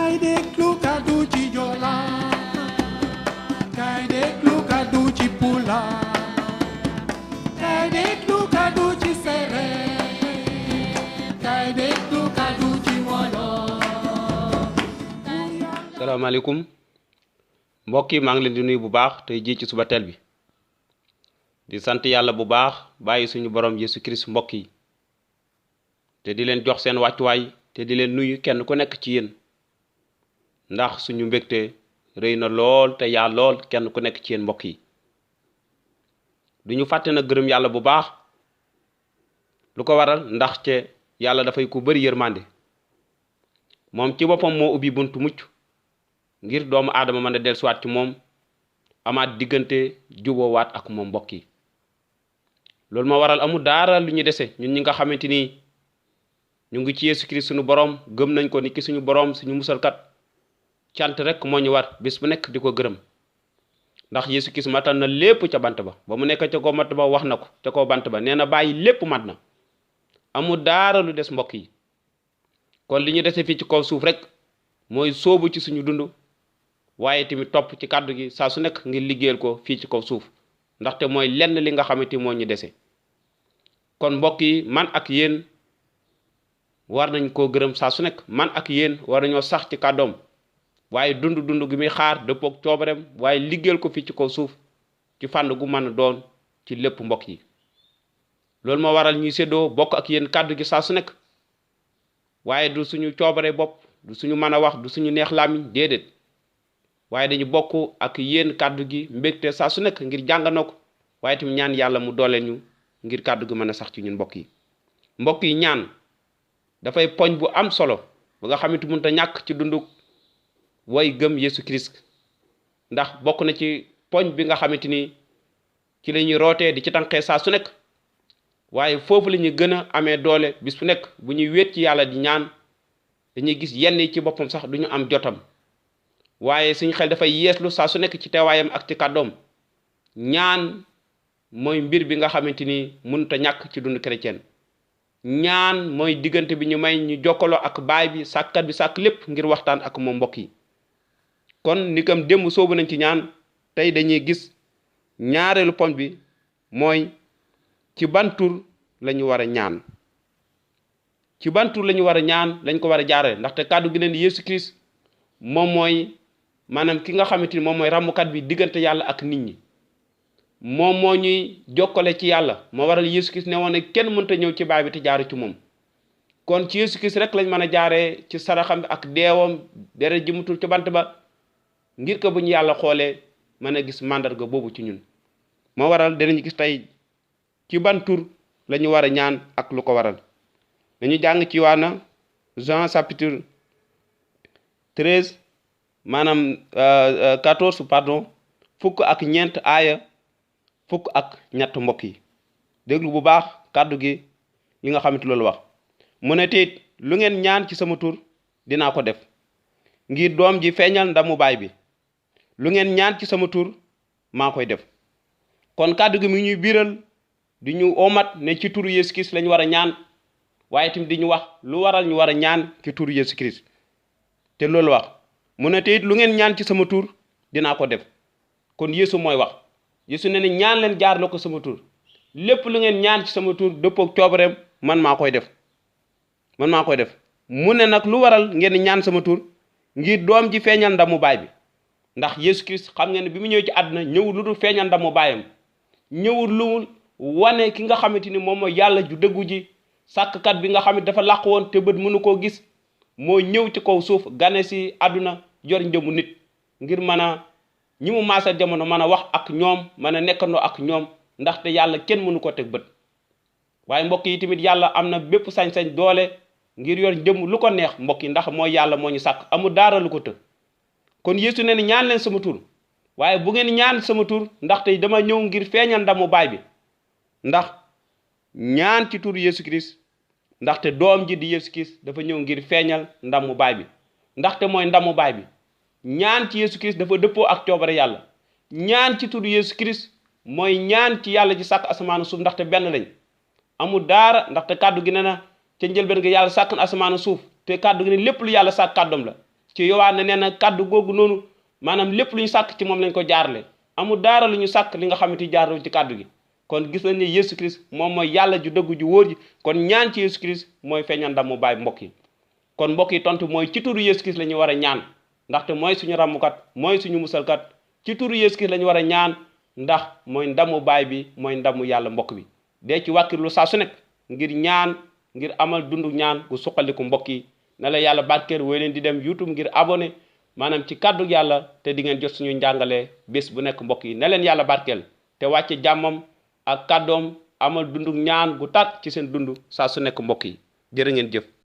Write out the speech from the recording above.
kay déglu kàddu ci Joola kay déglu kàddu ci Pula kay déglu kàddu ci Séeréer kay déglu kàddu ci Wolof. salaamaaleykum mbokk yi maa ngi leen di nuyu bu baax tey ji ci suba teel bi di sant yàlla bu baax bàyyi suñu borom Yesu Christ mbokk yi te di leen jox seen wàccuwaay te di leen nuyu kenn ku nekk ci yéen ndax suñu mbégte rëy na lool te yaa lool kenn ku nekk ci yéen mbokk yi duñu fàtte na gërëm yàlla bu baax lu ko waral ndax ci yàlla dafay ku bari yërmande moom ci boppam moo ubbi buntu mucc ngir doomu aadama mën a dellusiwaat ci moom amaat diggante juboowaat ak moom mbokk yi loolu ma waral amul dara lu ñu dese ñun ñi nga xamante ni ñu ngi ci Yesu Christ suñu borom gëm nañ ko ni ki suñu borom suñu musalkat cant rek moo ñu war bis bu nekk di ko gërëm ndax Yesu Christ matal na lépp ca bant ba mu nekk ca ko mat ba wax na ko ca ko bant ba nee na bàyyi lépp mat na amul dara lu des mbokk yi kon li ñu dese fii ci kaw suuf rek mooy sóobu ci suñu dund waaye tamit topp ci kàddu gi saa su nekk ngir liggéeyal ko fii ci kaw suuf ndaxte mooy lenn li nga xamante moo ñu dese kon mbokk yi man ak yéen war nañ koo gërëm saa su nekk man ak yéen war nañoo sax ci kàddoom waaye dund gi muy xaar dëppook coobareem waaye liggéeyal ko fii ci kaw suuf ci fànn gu mën a doon ci lépp mbokk yi loolu moo waral ñuy séddoo bokk ak yéen kàddu gi saa su nekk waaye du suñu coobare bopp du suñu mën a wax du suñu neex làmmiñ déedéet waaye dañu bokk ak yéen kàddu gi mbégte saa su nekk ngir jànganoo ko waaye tamit ñaan yàlla mu dooleel ñu ngir kàddu gi mën a sax ci ñun mbokk yi ñaan dafay poñ bu am solo ba nga xamante mënut a ñàkk ci dundu way gëm Yesu Christ ndax bokk na ci poñ bi nga xamante ni ci la ñuy rootee di ci tànqee saa su nekk waaye foofu la ñuy gën a amee doole bis bu nekk bu ñuy wéet ci yàlla di ñaan dañuy gis yenn yi ci boppam sax duñu am jotam waaye suñu xel dafay yeeslu saa su nekk ci teewaayam ak ci kàddoom ñaan mooy mbir bi nga xamante ni mënut a ñàkk ci dund chrétien ñaan mooy diggante bi ñu may ñu jokkaloo ak baay bi sàkkat bi sàkk lépp ngir waxtaan ak moom mbokk yi kon ni kam démb soobu nañ ci ñaan tey dañuy gis ñaareelu poñ bi mooy ci ban tur la ñu war a ñaan ci ban tur la ñu war a ñaan lañ ko war a jaarale ndaxte kàddu gi leen di Yesu Christ moom mooy maanaam ki nga xamante ni moom mooy ràmmkat bi diggante yàlla ak nit ñi moom moo ñuy jokkale ci yàlla moo waral Yesu Christ ne woon ne kenn mënta ñëw ci baay bi te jaaru ci moom kon ci Yesu Christ rek lañ mën a jaaree ci saraxam bi ak deewam deret ji mu tur ci bant ba ngir ko bu ñu yàlla xoolee mën a gis màndarga boobu ci ñun moo waral danañu gis tey ci ban tur la ñu war a ñaan ak lu ko waral dañu jàng ci Yowaana Jean chapitre 13 maanaam 14 pardon fukk ak ñeent aaya fukk ak ñett mbokk yi déglu bu baax kàddu gi li nga xamante loolu wax mu ne tey lu ngeen ñaan ci sama tur dinaa ko def ngir doom ji feeñal ndamu baay bi lu ngeen ñaan ci sama tur maa koy def kon kàddu gi mi ñuy biiral di ñu omat ne ci turu Yesu Christ lañu war a ñaan waaye tamit di ñu wax lu waral ñu war a ñaan ci turu Yesu Christ te loolu wax mu ne tey lu ngeen ñaan ci sama tur dinaa ko def kon Yesu mooy wax Yesu ne ne ñaan leen jaar la ko sama tur lépp lu ngeen ñaan ci sama tur dëppook coobareem man maa koy def mu ne nag lu waral ngeen ñaan sama tur ngir doom ji feeñal ndamu baay bi ndax Yesu Christ xam ngeen ne bi mu ñëw ci àdduna ñëwul lu dul feeñal ndamu baayam ñëwul lu wane ki nga xamante ni moom mooy yàlla ju dëggu ji sàkkkat bi nga xam ne dafa làq woon te bët mënu koo gis moo ñëw ci kaw suuf gane si àdduna yor njëmu nit ngir mën a ñi mu maasal jamono mën a wax ak ñoom mën a nekkandoo ak ñoom ndaxte yàlla kenn mënu ko teg bët waaye mbokk yi tamit yàlla am na bépp sañ-sañ doole ngir yor njëm lu ko neex mbokk yi ndax mooy yàlla moo ñu sàkk amul dara lu ko të kon Yeesu ne ñaan leen sama tur waaye bu ngeen ñaan sama tur ndaxte dama ñëw ngir feeñal ndamu baay bi ndax ñaan ci tur Yesu Christ ndaxte doom ji di Yesu Christ dafa ñëw ngir feeñal ndamu baay bi ndaxte mooy ndamu baay bi ñaan ci Yesu Christ dafa dëppoo ak coobare yàlla ñaan ci tur Yesu Christ mooy ñaan ci yàlla ji sàkk asamaan suuf ndaxte benn lañ amul daara ndaxte kàddu gi ne na ca njëlbeen nga yàlla sàkk na asamaan suuf te kàddu gi ne lépp lu yàlla sàkk kàddoom la ci Yowaana nee na kàddu googu noonu maanaam lépp lu ñu sàkk ci moom lañ ko jaarle amul daara lu ñu sàkk li nga xamante ni jaarul ci kàddu gi kon gis nañ ne Yesu Christ moom mooy yàlla ju dëgg ju wóor ji kon ñaan ci Yesu Christ mooy feeñal ndam mu baay mbokk yi kon mbokk yi tontu mooy ci turu Yesu Christ la ñu war a ñaan ndaxte mooy suñu ràmmukat mooy suñu musalkat ci turu Yesu Christ la ñu war a ñaan ndax mooy ndamu baay bi mooy ndamu yàlla mbokk bi dee ci wàkkirlu saa su nekk ngir ñaan ngir amal dundu ñaan gu suqaliku mbokk yi na la yàlla barkeel wooy leen di dem YouTube ngir abonné maanaam ci kàddu yàlla te di ngeen jot suñu njàngale bés bu nekk mbokk yi na leen yàlla barkeel te wàcce jàmmam ak kàddoom amal dundu ñaan gu tat ci seen dund saa su nekk mbokk yi jërë ngeen jëf